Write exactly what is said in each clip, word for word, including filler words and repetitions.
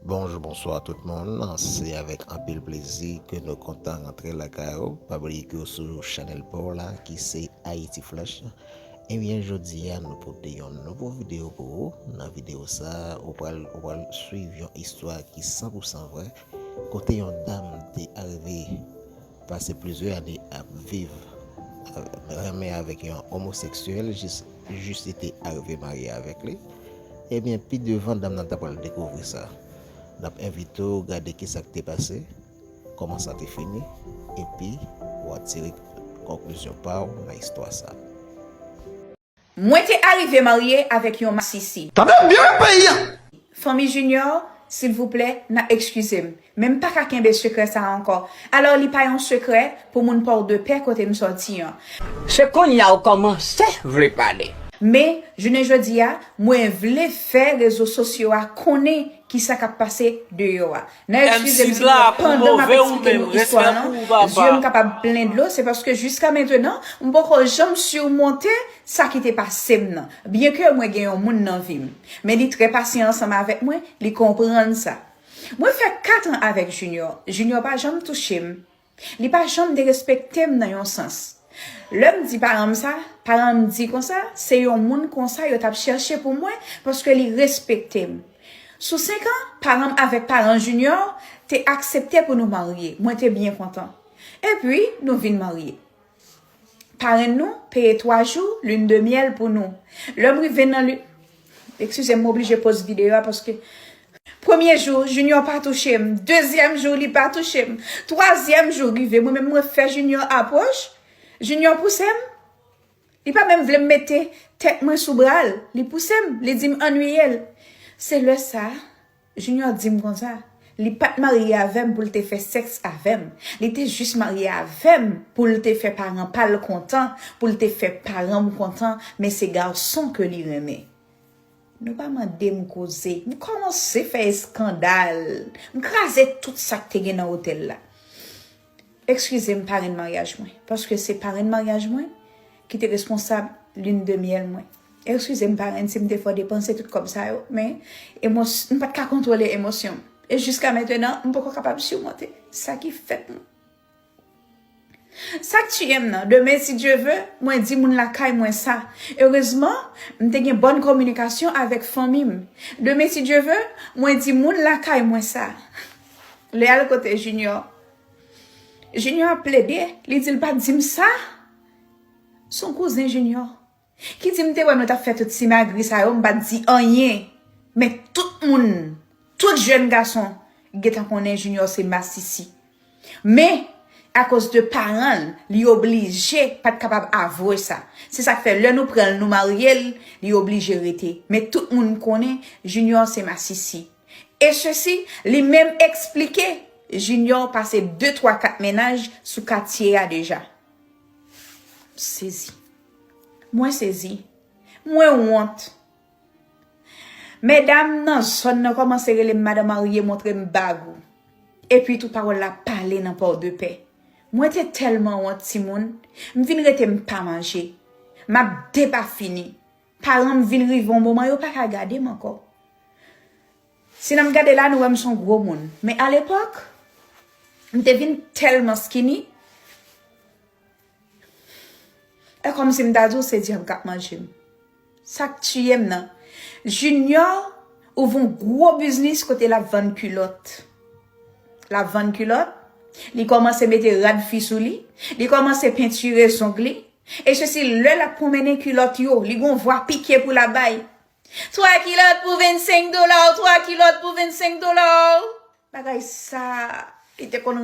Bonjou, bonswa tout moun. Se avèk anpil plezi ke nou kontan rantre lakay ou. Pa bliye ke w sou chanèl pa w la ki se Haiti Flash. Ebyen, jodi a nou pote yon nouvo videyo pou ou. Nan videyo sa, ou pral ou pral swiv yon istwa ki san pou san vrè, kote yon dam te arive pase plizyè ane ap viv, renmen avèk yon omoseksyèl, jis jis li te arive marye avèk li. Ebyen, pi devan, dam nan ta pral dekouvri sa. N ap envite w gade kisa k te pase, kòman sa te fini, epi w a tire konklizyon pa w nan istwa sa. Mwen te arive marye avèk yon masisi. Tande byen, peyi a! Fanmi Junior, silvouplè, n a ekskize m. Men m pa ka kenbe sekrè sa a ankò. Alò, li pa yon sekrè pou moun Pòdepè kote m sòti an. Se konnya w kòmanse vle pale. Men, jounen jodi a, mwen vle fè rezo sosyo a konnen kisa k ap pase deyò a. N a ekskize m, Junior, pandan m ap eksplike nou istwa a, non, zye m kapab plen dlo, se paske jiska mentenan, m poko janm simonte sa ki te pase m nan. Byenke mwen gen yon moun nan vi m, men li trè pasyan ansanm avèk mwen, li konprann sa. Mwen fè kat an avèk Junior. Junior pa janm touche m. Li pa janm derespekte m nan yon sans. Lè m di paran m sa, paran m di konsa, se yon moun konsa yo t ap chèche pou mwen paske li respekte m. Sou senk an, paran m avèk paran Junior te aksepte pou nou marye. Mwen te byen kontan. Epi, nou vin marye. Parenn nou peye twa jou lin de myèl pou nou. Lè m rive nan li, eskize m, m oblije poz videyo a paske premye jou, Junior pa touche m. Dezyèm jou, li pa touche m. Twazyèm jou rive, mwen menm mwen fè Junior apwòch. Junior pouse m. Li pa menm vle m mete tèt mwen sou bra l. Li pouse m, li di m annuiye l. Se lè sa a, Junior di m konsa, li pa t marye avè m pou l te fè sèks avè m. Li te jis marye avè m pou l te fè paran pa l kontan, pou l te fè paran m kontan, men se gason ke li renmen. Nou pa mande m koze. M kòmanse fè eskandal. M kraze tout sa k te gen nan otèl la. Eskize m, parenn maryaj mwen, paske se parenn maryaj mwen ki te responsab lin de myèl mwen. Eskize m, parenn, si m te fè w depanse tout kòb sa yo, men emos- m pa t ka kontwole emosyon m. E jiska mentenan, m poko kapab simonte sa ki fèt mwen. Sa k tiye m nan, demen, si Dye ve, mwen di moun lakay mwen sa. Erezman, m te gen bòn kominikasyon avèk fanmi m. Demen, si Dye ve, mwen di moun lakay mwen sa. Lè al kote Junior, Junior ap plede, li di l pa t di m sa. Se yon kouzen Junior ki di m te wè nou t ap fè tout simagri sa yo, m pa t di anyen. Men tout moun, tout jèn gason gentan konnen Junior se masisi. Men, akoz de paran l, li oblije pa t kapab avwe sa. Se sa k fè lè nou pran l, nou marye l, li oblije rete. Men tout moun konnen Junior se masisi. E sesi, li menm eksplike Junior pase de, twa, kat mennaj sou katye a deja. M sezi. Mwen sezi. Mwen wont. Medam nan zòn nan kòmanse rele m madan marye, montre m bag ou. Epi tou pawòl la pale nan Pòdepè. Mwen te tèlman wont, timoun, m vin rete m pa manje. M ap depafini. Paran m vin rive yon moman yo pa ka gade m ankò. Si n ap gade la, nou wè m se yon gwo moun. Men alepòk, m te vin tèlman skinny, e kòmsi m ta di w se dyab k ap manje m. Sa k tiye m nan, Junior ouvri yon gwo biznis kote l ap vann kilòt. L ap vann kilòt, li kòmanse mete rad fi sou li, li kòmanse pentire zong li, e sesi lè l ap pwonmennen kilòt yo, li gon vwa pike pou l ap bay. Twa kilòt pou vennsenk dola, twa kilòt pou vennsenk dola. Bagay sa, li te konn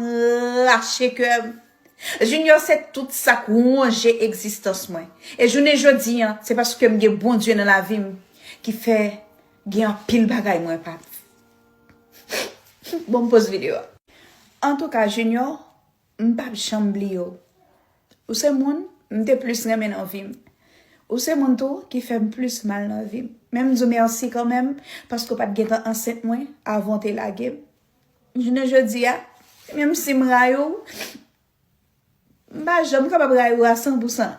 rache kè m. Junior se tout sa k wonje egzistans mwen. E jounen jodi an, se paske m gen Bondye nan lavi m ki fè gen anpil bagay mwen pa. Bon, m poz videyo a. Antouka, Junior, m p ap janm bliye w. Ou se moun m te plis renmen nan vi m. Ou se moun tou ki fè m plis mal nan vi m. Men m di w mèsi kanmenm, paske w pa t gentan ansent mwen avan w te lage m. Jounen jodi a, menm si m rayi w, m pa janm kapab rayi w a san pou san.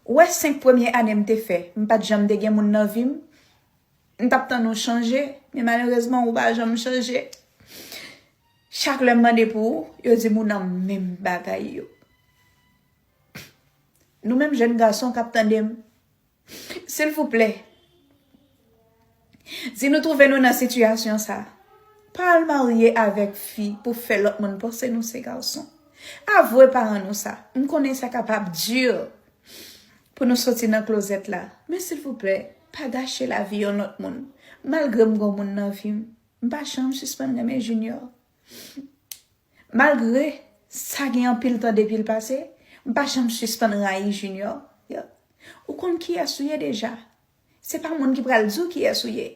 Ou wè senk premye ane m te fè, m pa t janm te gen moun nan vi m. M t ap tann ou chanje, men malerezman ou pa janm chanje. Chak lè m mande pou ou, yo di m ou nan menm bagay yo. Nou menm jèn gason k ap tande m, silvouplè, si nou twouve nou nan sitiyasyon sa, pa al marye avèk fi pou fè lòt moun panse nou se gason. Avwe paran nou sa. M konnen sa kapab di pou nou soti nan klozèt la. Men silvouplè, pa gache lavi yon lòt moun. Malgre m gon moun nan vi m, m pa janm sispann renmen Junior. Malgre sa gen anpil tan depi l pase, m pa janm sispann rayi Junior. Ou konn kiyès ou ye deja. Se pa moun ki pral di w kiyès ou ye.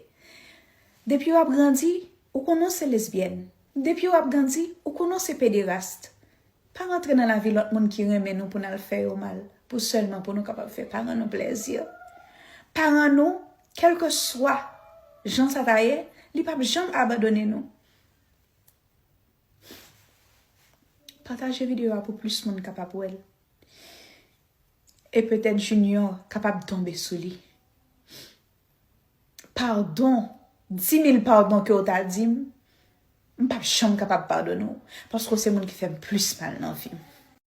Depi w ap grandi, ou konnen w se lesbyèn. Depi w ap grandi, ou konnen w se pederast. Pa rantre nan lavi lòt moun ki renmen nou pou n al fè yo mal, pou sèlman pou nou kapab fè paran nou plèzi. Paran nou, kèlkeswa jan sa ta ye, li p ap janm abandone nou. Pataje videyo a pou plis moun kapab wè l. E petèt Junior kapab tonbe sou li. Padon, di mil padon ke w ta di m, m p ap janm kapab padone w, paske w se moun ki fè m plis mal nan vi m.